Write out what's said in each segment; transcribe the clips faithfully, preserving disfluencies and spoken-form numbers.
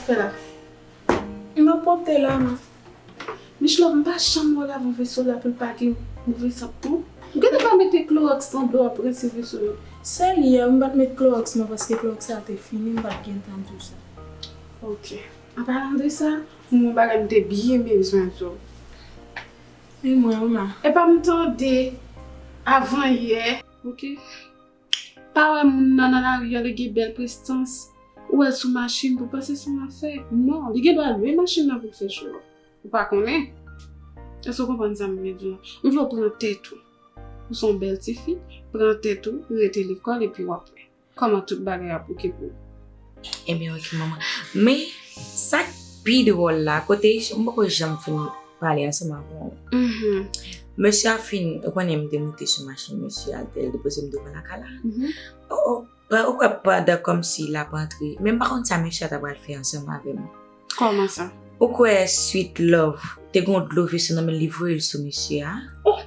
Fè la. M ap pwòpte la, ma. Michlove, m pa janm wè w lave yon veso la pou l pa gen move sant, non. Ou gentan pa mete klowòks nan dlo w ap rense veso yo? Sèl yè, m pa t met klowòks non, paske klowòks la te fini, m pa t gen tan di w sa. Ok. An palan de sa, m gen yon bagay m te byen bezwen di w. E mwen, wi, ma. Epa m tande avan yè, ok? Pa wè moun nan nan lari a, li gen bèl prestans, ou wè l sou machin, pou panse se yon afè. Non, li gen dwa lwe machin nan pou l fè show off. Ou pa konnen. Èske w konprann sa m vle di w la? M vle w pran tèt ou. Ou se yon bèl tifi, pran tèt ou, rete lekòl epi w ap wè kòman tout bagay ap oke pou ou. Ebyen, oke, manman. Men, sa k pi dwòl la, kote m poko janm fin pale ansanm avè w. Mhm. Mesye a fin, ou konnen m te moute sou machin mesye a, l te, l depoze m devan lakay la. Mhm. O, o, pa, ou kwè pandan kòmsi l ap antre, men m pa konn sa mesye a ta pral fè ansanm avè m. Kòman sa? Ou kwè Sweet Love te gon dlo veso nan men l, li voye l sou mesye a? Oh!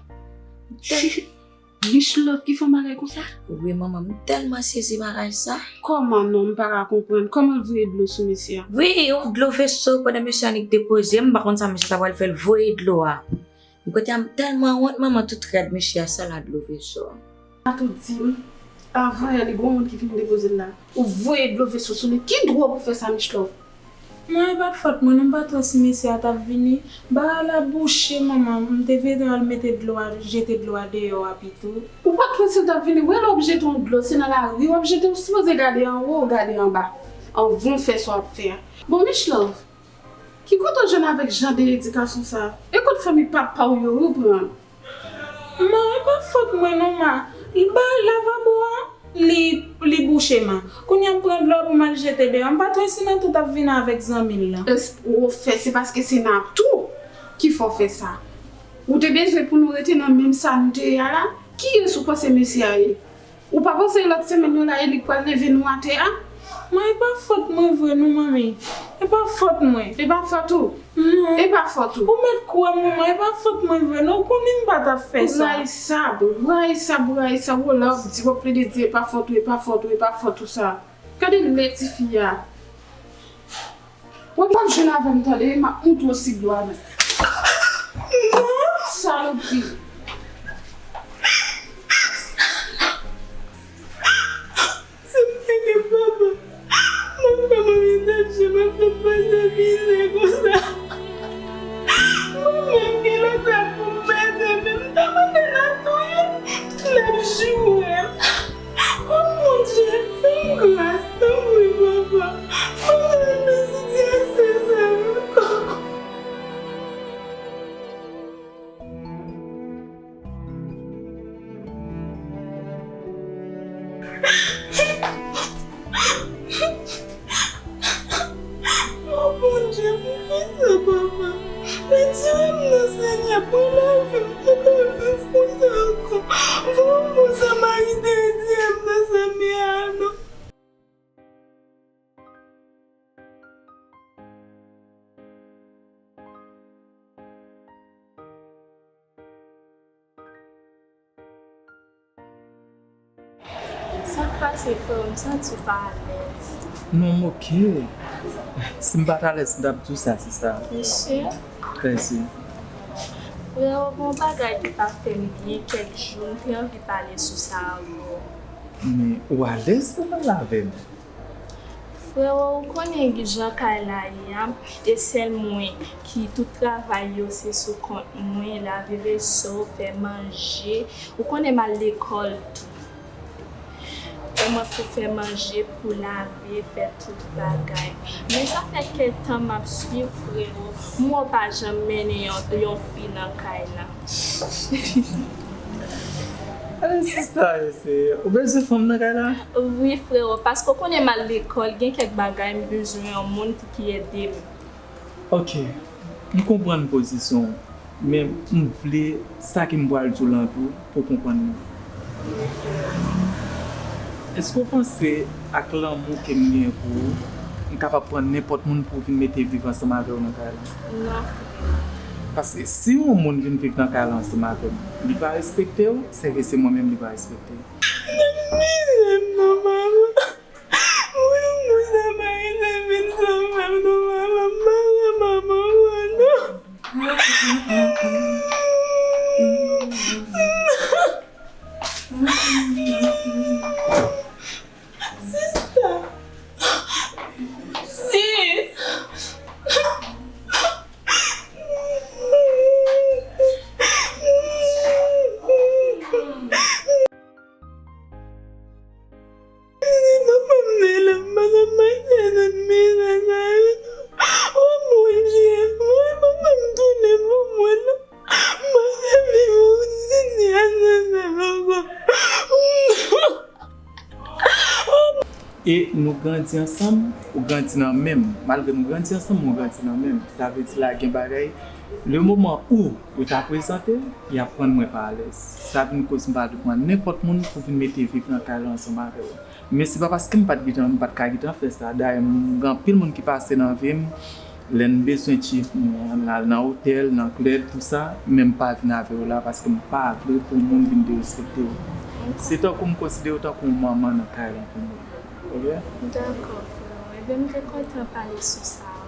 Michlove ki fè yon bagay konsa? Wi, manman, m tèlman sezi bagay sa. Kòman non, m pa ka konprann. Kòman l voye dlo sou mesye a? Wi, yon dlo veso pandan mesye a annik depoze, m pa konn sa mesye a ta pral fè, l voye dlo a. M kote a m tèlman wont, manman, tout rad mesye a sa la dlo veso. Sa tou di m, avan yè li gon moun ki vin depoze l la. Ou voye dlo veso sou li. Ki dwa w pou fè sa, Michlove? Mwen, e pa t fòt mwen non, m pa t wè si mesye a t ap vini. Bagay la bouche, manman. M te vle al mete dlo a, jete dlo a deyò a pito. Ou pa t wè si l t ap vini? Wè lè w ap jete yon dlo, se nan lari w ap jete, ou sipoze gade anwo, ou gade anba. Anvan w fè sa w ap fè a. Bon, Michlove, ki kote w jwenn avèk jan de edikasyon sa a? E kot fanmi papa w yo, yo pran? Ma, e pa fòt mwen non, ma. Li ba lavabo a, li, li bouche, ma. Kounye a m pran dlo a pou m al jete deyò. M pa t wè si nan tout ap vin avèk zanmi l lan. Es-, ou fè, se paske se Natou ki fè w fè sa. Ou te bezwen pou nou rete nan menm sa nou te ye a la? Kiyès ou panse mesye a ye? Ou pa panse lòt semèn yo la, e li k pral leve nou atè a? Mwen, e pa fòt mwen vre non, manmi. E pa fòt mwen. E pa fòt ou? Non. E pa fòt ou? Ou mèt kwè m, manman, e pa fòt mwen vre non. Ou konnen m pa t ap fè sa. Ou rayi sa, bro. Ou rayi sa, ou rayi sa. Ou la w ap di, w ap plede di, e pa fòt ou, e pa fòt ou, e pa fòt ou sa. Gade lè tifi a. W ap jwenn avè m tande, m ap montre w si dlo a nèt. Salopri. Si m te gen papa, m ap fè manmi tèt je, m ap fè m pase mizè konsa. Mwen menm ki lòt rad pou m mete, men m ta mande l a touye m, l ap joure m. O Bondye, fè m gras, tanpri, papa. Mwen pa renmen sitiyasyon sa ankò. O Bondye, poukisa, papa? Retire m nan, Senyè, pran lavi m, m pa ka viv konsa ankò. Voye yon bon Samaritan retire m nan sa m ye a non. Sa k pase, frè m? M santi w pa alèz. Non, m oke. Si m pa t alèz, m t ap di w sa, sista. Mesye. Mèsi. Frè, gon bagay ki pa fè m byen kèk jou, m te anvi pale sou sa avè w. Men ou alèz pou pale avè m? Frero, ou konnen jan kay la ye a, e sèl mwen ki tout travay yo se sou kont mwen, lave veso, fè manje, ou konnen m al lekòl tou. E mwen pou fè manje, pou lave, fè tout bagay. Men sa fè kèk tan m ap swiv Frero, m wè w pa janm mennen yon, yon fi nan kay la. Ay, sista, mesye, ou bezwen fanm nan kay la? Wi, Frero, paske w konnen m al lekòl, gen kèk bagay m bezwen yon moun pou ki ede m. Ok, m konprann pozisyon w, men m vle sa ke m pral di w lan tou pou w konprann li. Èske w panse ak lanmou ke m gen pou ou, m kapab pran nenpòt moun pou vin mete viv ansanm avè w nan kay la? Non, Frero. Paske si yon moun vin viv nan kay la ansanm avè m, li pa respekte w, sèke se mwen menm li pa respekte. Nan mizè m nan, papa. Mwen yon moun sa pa rete vin sove m non, Sista. Sis. Papa m te la, m pa t ap mache nan mizè sa yo non. O Bondye, mwen papa m tounen pou mwen non. M pa ka viv yon sitiyasyon sa ankò. E nou grandi ansanm, ou grandi nan men m. Malgre nou grandi ansanm, mwen grandi nan men m. Sa vle di la gen bagay. Le moman ou yo ta prezante, y ap rann mwen pa alèz. Sa vin koz m pa dwe pran nenpòt moun pou vin mete viv nan kay la ansanm avè w. Men se pa paske m pa t gentan, m pa t ka gentan fè sa. Dayè, m gen anpil moun ki pase nan vi m. Lè n bezwen tchif, n al nan otèl, nan klèb, tou sa, men m pa vin avè w la paske m pa vle pou moun vin derespekte w. Se tankou m konsidere w tankou yon manman nan kay la pou mwen. Oke? Dakò, frè. Ebyen, m te kontan pale sou sa avè w.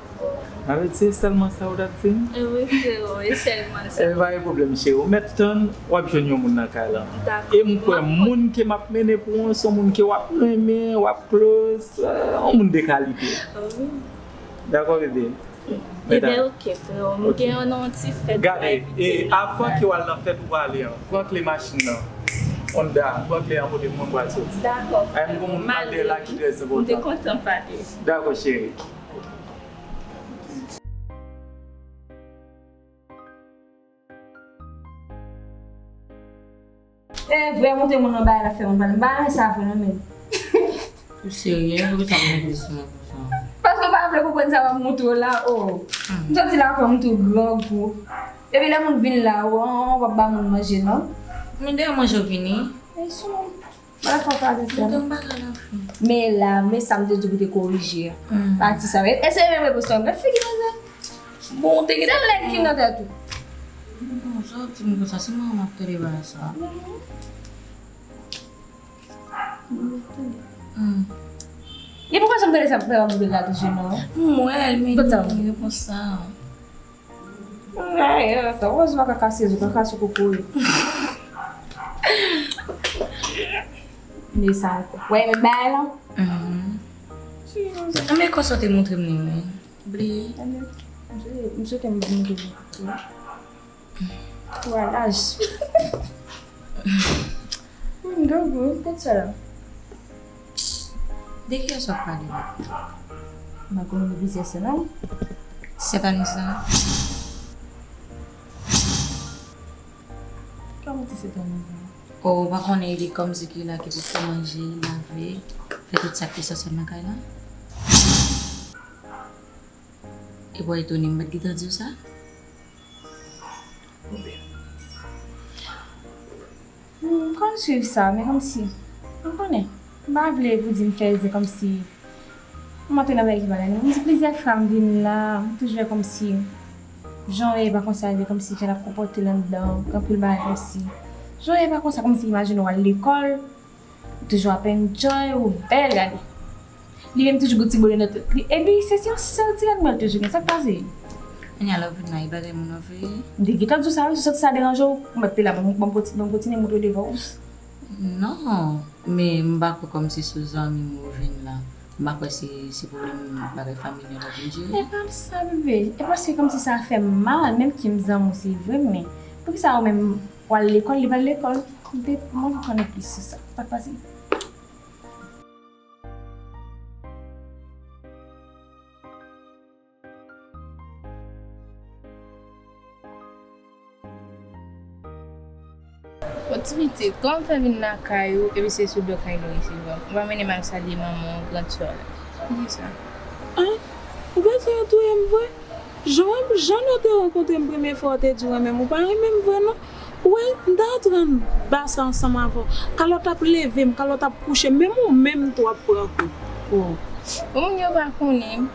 Sa vle di se sèlman sa ou t ap di m? Wi, frè, e sèlman sa. Ebyen, pa gen pwoblèm, cheri. Ou mèt tann, w ap jwenn yon moun nan kay la. Dakò. E m kwè moun ke m ap mennen pou ou, se yon moun ke w ap renmen, w ap close, euh, yon moun de kalite. Wi. Dakò, bebe? Ebyen, oke, frè. M gen yon ti fèt. Gade, e avan ke w al nan fèt ou prale an, pran kle machin nan. Honda, pran kle an pote pou mwen, m pral soti. Dakò, frè. Ay, m gen yon moun m ap dèyè la ki trè enpòtan. M te kontan pale. Dakò, cheri. E vre, montre moun nan bagay la fè moun pale. M pa renmen sa vre non, men. Ou serye? Poukisa w montre sou mwen konsa? Paske w pa vle konprann sa w ap montre w la, o. Hmm. M santi la fè w montre w grangou. Epi lè moun vin la, o, w ap ba moun manje non. Men dèyè manje w vini. E sou. Mwen fò pa di sa. Mwen bagay la fè. Men la, men sa m te di w pou te korije a. Hmm. Pati sa. E, e se menm repons la, men figi manzè. Bon, ou te gen. Se lèd ki nan tèt ou. Non, sa w ap di m konsa, se mwen m ap tande bagay sa. Hmm. E poukisa m tande sa fè w ap gade la toujou non? M wè l, men li repons sa. Ay, sa, wè, ou pa ka kase, ou ka kase kokoye. Men sa ankò. Wè, men bagay la. Mhm. Men konsa w te montre m li, men. Bliye. M swete m vin tou. Kouraj. M dogo, kot sa la? De kiyès w ap pale la? M pa konnen de plizyè sè non. Ti sè pa nou sa? Kòman ti sè pa nou sa? O, ou pa konnen li kòmsi ki la ki pou fè manje, lave, fè tout sa ki esans nan kay la? Epi w etone m pa t gentan di w sa? Bon, ben. Hmm, m konn swiv sa, men kòmsi, m konnen. M pa vle pou di m fè zen kòmsi m antre nan bagay ki pa la. M di plizyè fwa m vin la, m toujou wè kòmsi jan w ye pa konsa, e kòmsi jan l ap konpòte l anndan, gen anpil bagay kòmsi. Jan w ye pa konsa, kòmsi imajine w al lekòl, ou toujou ap enjoy, ou bèl, gade. Li menm toujou gon ti bone nan tèt li. Epi se, se yon sèl ti rad mwen l toujou gen. Sa k pase? Kounye a lè w vin la, e bagay moun nan veye? M te gentan di w sa wi, si w santi sa deranje w, ou mèt te la, ban m, ban m konti-, ban m kontinye montre w devan w. Non, men m pa kwè kòmsi sou zanmi m ou vin la. M pa kwè se, se pwoblèm bagay familyal w ap vin jere. E pa sa, bebe. E paske kòmsi sa fè m mal, menm ke m zanmi w, se vre, men poukisa ou menm w al lekòl, li pa al lekòl? M te, m anvi konnen plis sou sa. Sa k pase? Bon, ti pitit, kòman w fè vin lakay ou, epi se sou do kay nou resevwa m? Ou pa mennen m al salye manman w, gran sè w la? Poukisa? Anh? Ou panse yo touye m vre? Jan, jan nou te rankontre m premye fwa, w te di w renmen m, ou pa renmen m vre non. Ou wè, m t antre annba sa ansanm avè w. Kalòt ap leve m, kalòt ap kouche m, menm ou menm tou w ap pran kou. Oh. Bon, moun yo pa konnen m.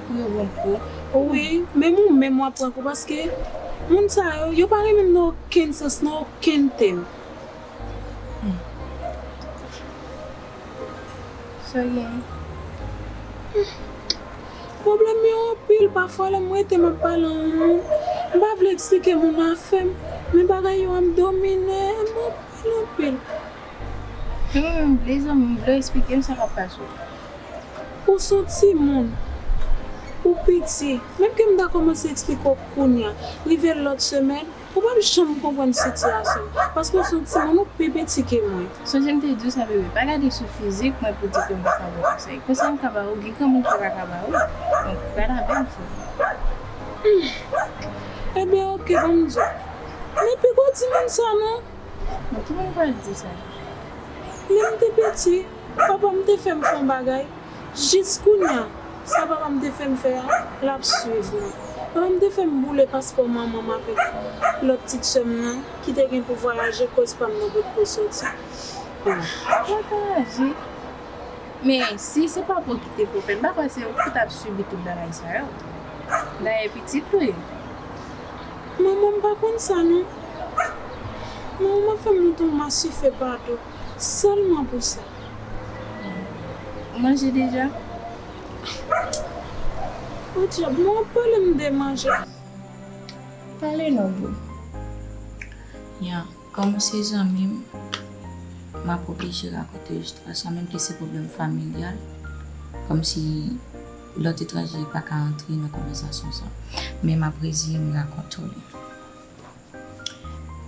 Pou yo bon kou. Wi, menm ou menm w ap pran kou, paske moun sa yo, yo pa renmen m nan okenn sans, nan okenn tèm. Hmm. Sa w gen? Pwoblèm yo anpil, pafwa lè m rete m ap pale a yon moun, m pa vle eksplike moun afè m, men bagay yo ap domine m anpil, anpil. Mwen menm, m vle zanmi, m vle w eksplike m sa k ap pase w. Ou se yon timoun. Ou piti. Menm ke m ta kòmanse eksplike w kounya, rive lòt semèn, ou p ap janm konprann sitiyasyon m. Paske w se yon timoun, ou pi piti ke mwen. Sonje m te di w sa, bebe. Pa gade sou fizik mwen pou di ke m pa ka ba w konsèy. Konsèy m ka ba w, gen granmoun ki pa ka ba w. Donk, gade avè m, cheri. Ebyen, oke, ban m di w. Men poko di moun sa, non. Bon, tout moun pral di sa. Lè m te piti, papa m te fè m fè yon bagay. Jis kounya, sa papa m te fè m fè a, l ap swiv mwen. Papa m te fè m boule paspò manman m avèk lòt ti sè m nan, ki te gen pou vwayaje, koz pa m nan potko soti. Pataje. Men, si se papa w ki te fè w fè l, m pa kwè se ou ki t ap sibi tout bagay sa yo. Dayè, pitit ou ye. Manman m pa konn sa, non. Manman m ap fè m monte yon maswife pa do, sèlman pou sa. Ou manje deja? O dyab, mwen ap pale m de manje. Pale non, boo. Ya, kòm ou se zanmi m, m ap oblije rakonte w istwa sa, menm ke se pwoblèm familyal, kòmsi lòt etranje pa ka antre nan konvèsasyon sa. Men m ap reziye m rakonte w li.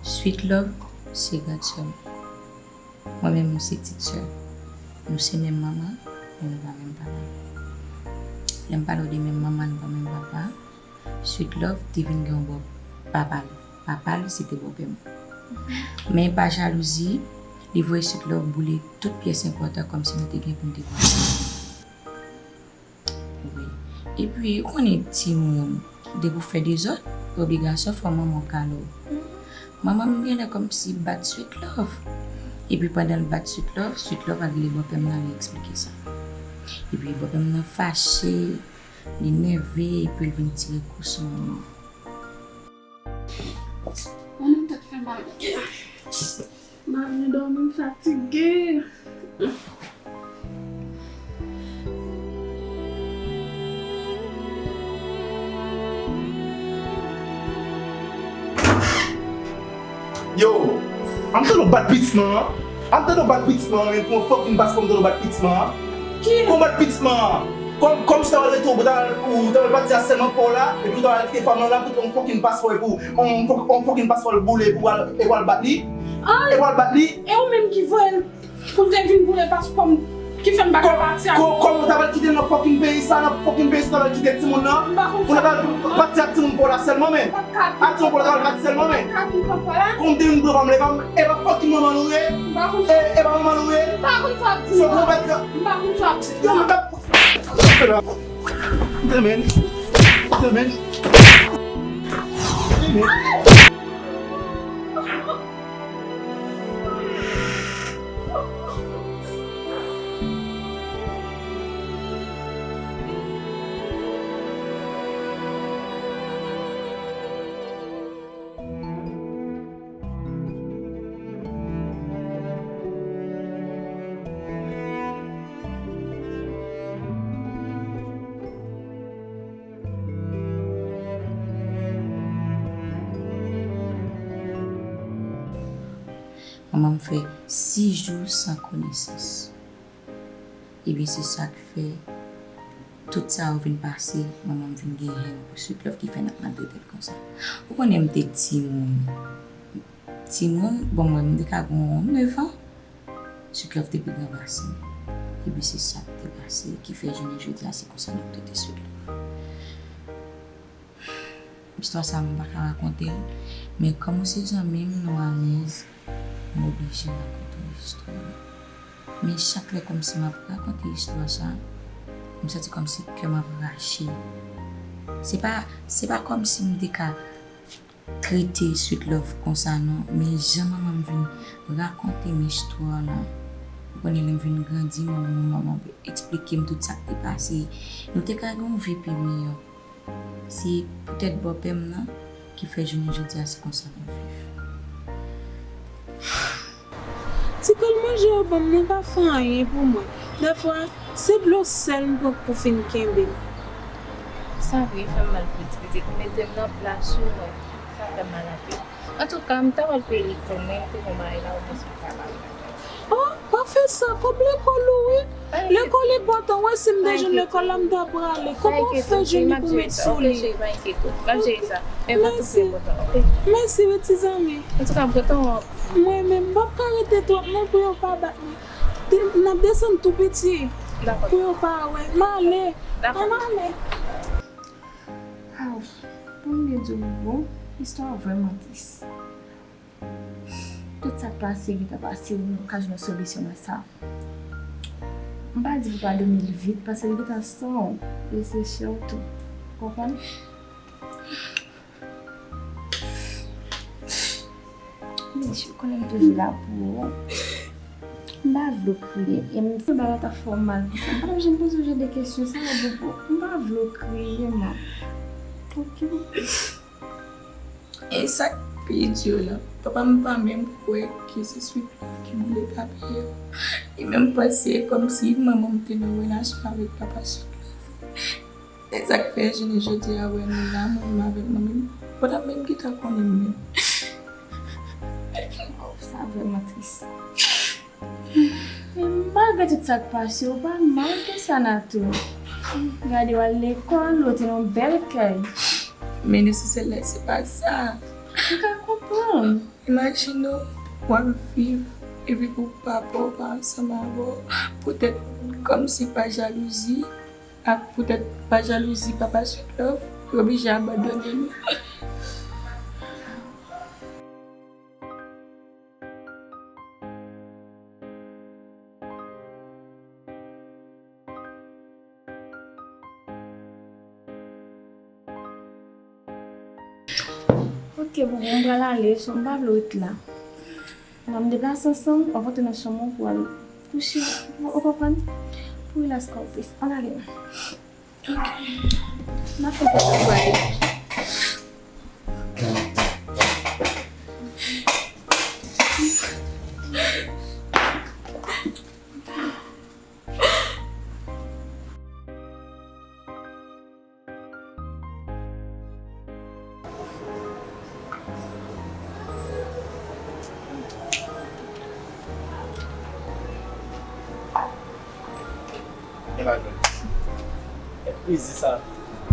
Sweet Love se grann sè m. Mwen menm, m se ti sè. Nou se menm manman, men nou pa menm papa. Lè m pale w de menm manman, nou pa menm papa, Sweet Love te vin gen yon bò papa l. Papa l, se te bòpè m. Men pa jalouzi, li voye Sweet Love boule tout pyès enpòtan kòmsi nou te gen pou n te pase. Wi. Epi, ou konnen timoun, depi w fè dezòd, obligasyon fò manman w kale w. Manman m genlè kòmsi bat Sweet Love. Epi pandan l bat Sweet Love, Sweet Love al rele bòpè m nan, li eksplike sa. Epi bòpè m nan fache, li nève, epi l vin tire kou sou manman m. Manman m tèt fè mal. M pa vle dòmi, m fatige. Yo, an m tande w bat pitit manman an. An m tande w bat pitit manman an, men pou yon fucking paspò m tande w bat pitit manman an. Ki? Pou w bat pitit manman an. Kòm, kòm si w ta pral rete, ou ta pral, ou ta pral pati a sèlman pa w la, epi w ta pral kite fanm lan la pou yon fucking paspò, epi w, yon, yon fucking paspò l boule, epi w al, epi w al bat li. Epi w al bat li. E ou menm ki voye l pou l te vin boule paspò m, ki fè m pa ka pati a. Kò-, kòman w ta pral kite l nan fucking peyi sa, nan fucking peyi sa, w ta pral kite timoun nan? Pou l ta pral pati ak timoun pa w la sèlman, men. A timoun pa w la, ta pral pati sèlman, men. Kòm w te vin pran pa m, e pa m, e pa fucking manman nou ye. E, e pa manman nou ye. So, pou w pati la. Yo, mwen t ap Demen. Demen. Demen. Manman m fè sis jou san konesans. Ebyen, se sa k fè tout sa yo vin pase, manman m vin gen hèn pou Sweet Love ki fè n ap maltrete l konsa. Ou konnen m te timoun. Timoun, bon, mwen, m te ka gen yon nèf an. Sweet Love te pi gran pase m. Ebyen, se sa k te pase, ki fè jounen jodi a, se konsa n ap trete Sweet Love. Istwa sa a, m pa ka rakonte l, men kòm ou se zanmi m, nou alèz, m oblije rakonte w istwa a. Men chak lè kòmsi m ap rakonte istwa sa a, m santi kòmsi kè m ap rache. Se pa, se pa kòmsi m te ka trete Sweet Love konsa non, men jan manman m vin rakonte m istwa la, ou konnen lè m vin grandi, manman m, manman m eksplike m tout sa k te pase. Nou te ka gen yon vi pi miyò. Se poutèt bòpè m nan ki fè jounen jodi a se konsa m ap viv. Ti kal manje yo ban m nan pa fè anyen pou mwen. Dèfwa, se dlo sèl m pran pou fin kenbe m. Sa vre, fè m mal pou ti pitit. Mete m nan plas ou, mwen. Sa fè m mal anpil. Antouka, m ta pral peye lekòl mwen, m te gon bagay la, ou panse m ta ba w. Oh, pafè Sa, kòb lekòl ou, wi. Lekòl enpòtan, wè, si m te jwenn lekòl la, m ta prale. Kòman w fè jwenn li pou met sou li? Mèsi, wi, ti zanmi. Antouka, m kontan wè w. Mwen menm, m p ap ka rete twòp non pou yo pa bat mwen. De-, n ap desann tou piti pou yo pa wè. M ale. Ann ale. Aw, pou m byen di w, bon, istwa a vrèman tris. Tout sa k pase, gentan pase, nou ka jwenn yon solisyon nan sa. M pa di pou padone l vit, paske l gentan san w, e se chè w tou. Ou konprann? Mesye, ou konnen m toujou la pou ou. M pa vle w kriye. E m, si m pa ta fè w mal konsa, m pa t ap janm poze w jan de kesyon sa yo, Bobo. M pa vle w kriye, man. Oke? E sa k pi di la, papa m pa menm kwè ke se Sweet Love ki boule papye yo. Li menm panse kòmsi manman m te nan relasyon avèk papa Sweet Love. E sa k fè jounen jodi a, wè nou la, mwen menm avèk manmi m, pa t ap menm gentan konnen m menm. Oh, sa vrèman tris. Men malgre tout sa k pase, ou pa mal ke sa, Natou. Gade, w al lekòl, ou te nan yon bèl kay. Men nesesè la, se pa sa. M ka konprann. Imajine w, w ap viv, epi pou papa w pa ansanm avè w, poutèt kòmsi pa jalouzi, ak poutèt pa jalouzi papa Sweet Love, yo oblije abandone nou. Ok, bon, bon, m pral ale, so m pa vle w ret la. N a deplase ansanm, w ap antre nan chanm ou pou w al kouche, ou konprann? Pou rilaks kò w plis. Ann ale. Ok. M ap fè sa pou w ale. Gen lajan. Èt plezi sa.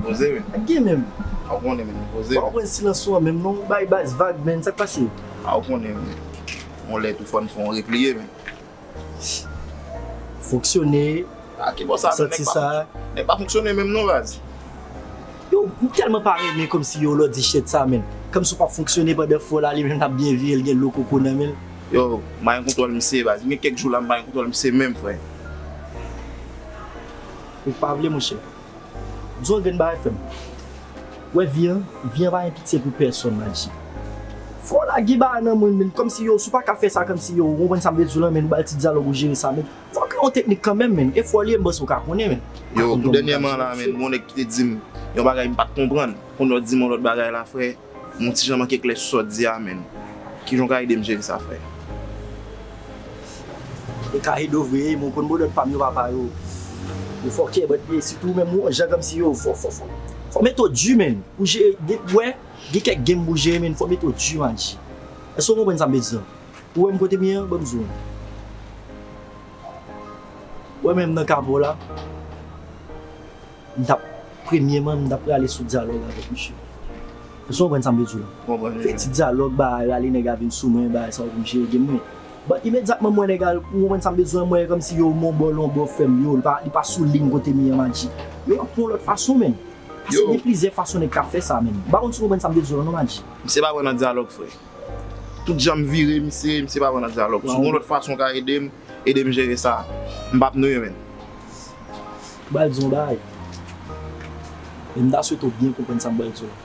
Poze, wi. Ak gen menm. A w konnen, men poze. Ou pa konprann silans ou an menm non, bay baz vag, men sa k pase? A w konnen, men. On lè tou fò n fè on repliye, men. Fonksyone, a, ki bò sa, santi sa. Nèg pa fonksyone menm non, baz. Yo, m tèlman pa renmen kòmsi yo lòdi shit sa, menn. Kòmsi w p ap fonksyone pandan fò la, li menm l ap byen viv, l gen lo koko nan men l. Yo, m pa gen kontwòl misye, baz. M gen kèk jou la, m pa gen kontwòl misye menm, frè. Ou pa vle, monchè. Di w yon grenn bagay, frè m. Wè, vi an, vi an pa gen pitye pou pèsonn, Madji. Fò w lage bagay nan men l, menn, kòmsi yo, si w pa ka fè sa, kòmsi yo, ou konprann sa m vle di w lan, menn, ou ba l ti dyalòg, ou jere sa, menn. Fò w kreye yon teknik kanmenm, menn. E fò l ye, m panse w ka konnen, menn. Yo, tou dènyèman la, menn, gon nèg ki te di m yon bagay m pa t konprann. Kounye a w di m yon lòt bagay la, frè. M yon ti jan manke klè sou sa w di a, menn. Kijan w ka ede m jere sa, frè? Li ka ede w vre, men w konn modòd pa m yo, papa yo. Yo fòkè, but, e sitou menm yon jan kòmsi yo, fò, fò, fò, fò mete w di, menn. Pou jere, gen, wè, gen kèk game pou jere, menn, fò mete w di, Madji. Èske w konprann sa m vle di an? Ou wè m kote m ye an, ban m di w. Ou wè menm nan ka pa w la. M t ap, premyèman, m t ap prale sou dyalòg avèk misye. Èske w konprann sa m vle di w la? Konprann, wi. Fè ti dyalòg, bagay, rale nèg la vin sou mwen, bagay sa yo pou m jere game mwen. But imedyatman m wè nèg la, ou konprann sa m vle di w la, m wè kòmsi yo, m yon bò, l yon bò, frè m, yo, li pa, li pa sou liy kote m ye an, Madji. Yo, m ap pran yon lòt fason, menn. Paske gen plizyè fason nèg ka fè sa, menn. M pa konn si w konprann sa m vle di w la, non, Madji. Misye pa pran nan dyalòg, frè. Tout jan m vire, misye, misye pa pran nan dyalòg. Si w gen yon lòt fason w ka ede m, ede m jere sa. M p ap nwi, menn. Ba l di yon bagay. Men m ta swete w byen konprann sa m pral di w la.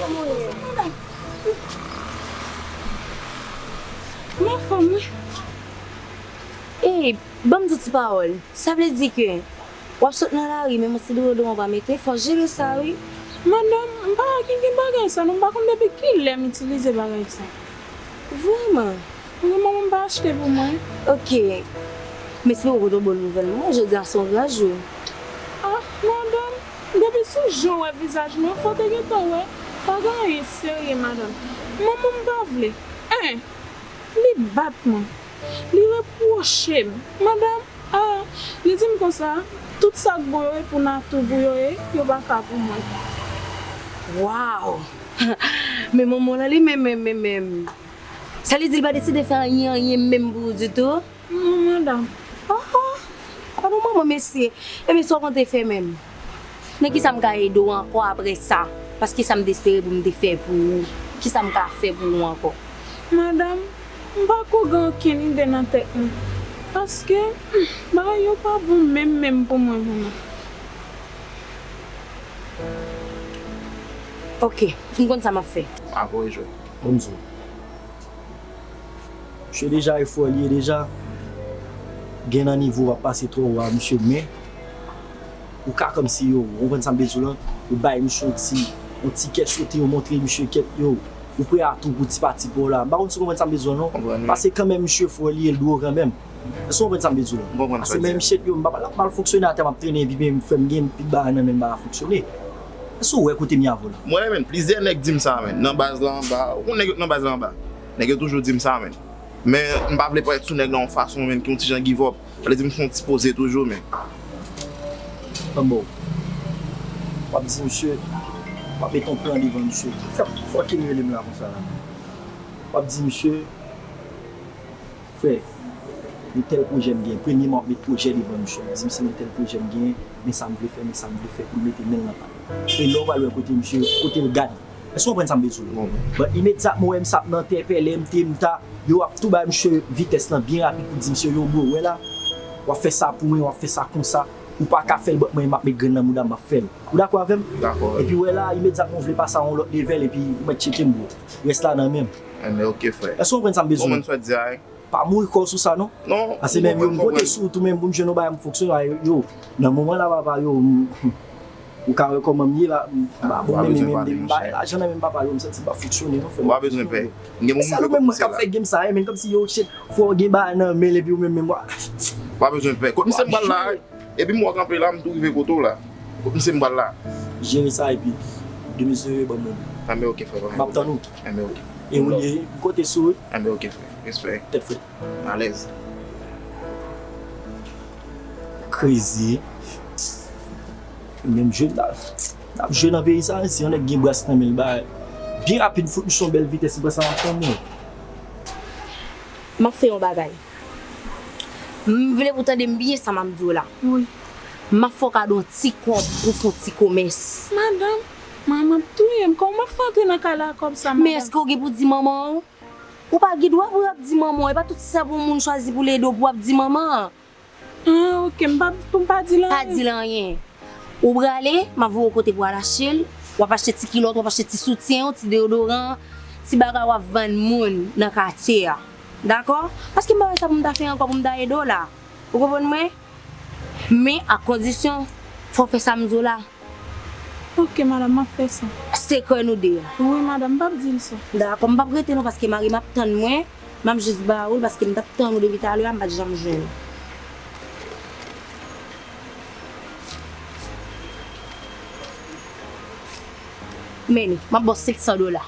Kòman w ye? Mwen anfòm, wi. E, Ban m di w ti pawòl. Sa vle di ke w ap sot nan lari, menm yon ti deodoran w pa mete, fò w jere sa, wi. Madanm, m pa gen, gen bagay sa, non, m pa konn depi kilè m itilize bagay sa. Vrèman? Wi, manman m pa achte pou mwen. Ok. M espere w pote yon bòn nouvèl mwen jodi a, se yon gran jou. Ah, madanm, depi sou jan w wè vizaj mwen, fò w te gentan wè. Pa gen anyen serye, madanm. Manman m pa vle. En, li bat mwen. Li repwoche m. Madanm, ah, li di m konsa, tout sa k bon yo e pou Natou pou yo ye, yo pa ka pou mwen. Waw! Men manman w lan li menm, menm, menm, menm. Sa li di li pa deside fè anyen, anyen menm pou ou ditou? Non, madanm. Ah, ah. Pa bon manman, mesye. Ebyen, sa w konte fè menm? Nan kisa m ka ede w ankò apre sa? Paske sa m te espere pou m te fè pou ou, kisa m ka fè pou ou ankò? Madanm, m pa ko gen okenn ide nan tèt mwen. Paske, hmm, bagay yo pa bon menm, menm pou mwen, vrèman. Ok, m konn sa m ap fè. Apre jwe. Ban m di w. Misye deja e fò li ye deja. Gen nan nivo w ap pase twò wo a misye, men ou ka kòmsi yo, ou konprann sa m vle di w lan, ou bay misye yon ti, yon ti kè sote, ou montre misye kèt yo, ou prè a tou pou ti pati pa w la. M pa konn si w konprann sa m vle di w lan non. Konprann, wi. Paske kanmenm misye fò li ye, l dwe w kanmenm. Èske w konprann sa m vle di w lan? M konprann sa w di a. Paske menm shit yo, m pa pral ap mal fonksyone atè m ap trennen, epi menm frè m gen pil bagay nan men m pa ka fonksyone. Èske w wè kote m ye avè w la? Mwen menm, plizyè nèg di m sa, menn. Nan baz la anba, ou konn nèg yo nan baz la anba. Nèg yo toujou di m sa, menn. Men m pa vle parèt sou nèg la yon fason, menn, ki yon ti jan give up. Sa vle di m fè yon ti poze toujou, menn. Ban m ba w. W ap di misye, w ap met yon plan devan misye. Ki fè fucking rele m la konsa la? W ap di misye, frè, yon tèl pwojè m gen. Premyèman, w ap met pwojè devan misye. W ap di misye, men tèl pwojè m gen, men sa m vle fè, men sa m vle fè, pou l mete men l nan pat. E lè w pral wè kote misye, kote l gad. Èske w konprann sa m vle di w? Bon, bon. But imedyatman w wè m sa ap nan entèpèle m, te m ta, yo ap tou bay misye vitès lan byen rapid pou di misye, yo, bro, wè la, w ap fè sa pou mwen, w ap fè sa konsa, ou pa ka fè l, but mwen, m ap met grenn nan mouda m, m ap fè l. Ou dakò avè m? Dakò, wi. Epi wè la, imedyatman w vle pase a yon lòt level, epi ou mèt tcheke m, bro. Rès la nan men m. Enben, ok, frè. Èske w konprann sa m vle di w? Mwen konprann sa w di a, wi. Pa mouri kò w sou sa, non. Non, m konprann, m konprann. Paske menm yo, m konte sou ou tou, menm pou m jwenn yon bagay, m fonksyone, yo, nan moman la, papa, yo, m, ou ka wè kòman m ye la, m pa bon, menm, menm, menm, m bay lajan nan men papa, yo, m santi m pa fonksyone, non, frè m. Ou pa bezwen pè. M gen moun m fè kote misye la. Sa nou menm mwen k ap fè game sa, menm kòmsi yo, shit, fò w gen bagay nan men l, epi ou menm, menm, wa. Ou pa bezwen pè. Kote misye m pral la, epi m wè w kanpe la, m tou rive kote w la. Kote misye m pral la. Jere sa, epi demen se ban mwen. Enben, ok, frè, pa gen pwoblèm. M ap tann ou. Enben, ok. E ou ye, m konte sou ou. Enben, ok, frè. Respè. Tèt frèt. Alèz. Crazy. Menm jwe n ap, n ap jwe nan peyi sa, si yon nèg gen bras nan men l, bay. Byen rapid, fout misye yon bèl vitès, li pran sa nan fon mwen. M ap fè yon bagay. M vle pou w tande m byen sa m ap di w la. Wi. M ap fè w kado yon ti kòb pou w fè yon ti komès. Madanm, manman ap touye m. Kòman m ap fè antre nan kay la ak kòb sa, madanm? Men èske w gen pou di manman w? Ou pa gen dwa pou w ap di manman w. E pa tout sa pou yon moun chwazi pou l ede w pou w ap di manman an. Ah, ok, m pa, pou m pa di l anyen. Pa di l anyen. Ou prale, m ap voye w kote pou w al achte l. W ap achte ti kilòt, w ap achte ti soutyen w, ti deyodoran, ti bagay w ap vann moun nan katye a. Dakò? Paske m pa wè sa pou m ta fè ankò pou m ta ede w la. Ou konprann mwen? Men a kondisyon, fò w fè sa m di w la. Ok, madanm, m ap fè sa. Sekrè nou de a. Wi, madanm, m p ap di l sa. Dakò, m p ap rete non, paske mari m ap tann mwen. M ap jis ba ou l, paske m t ap tann ou depi talè a, m pa t janm jwenn ou. Men li, m ap ba w senk san dola.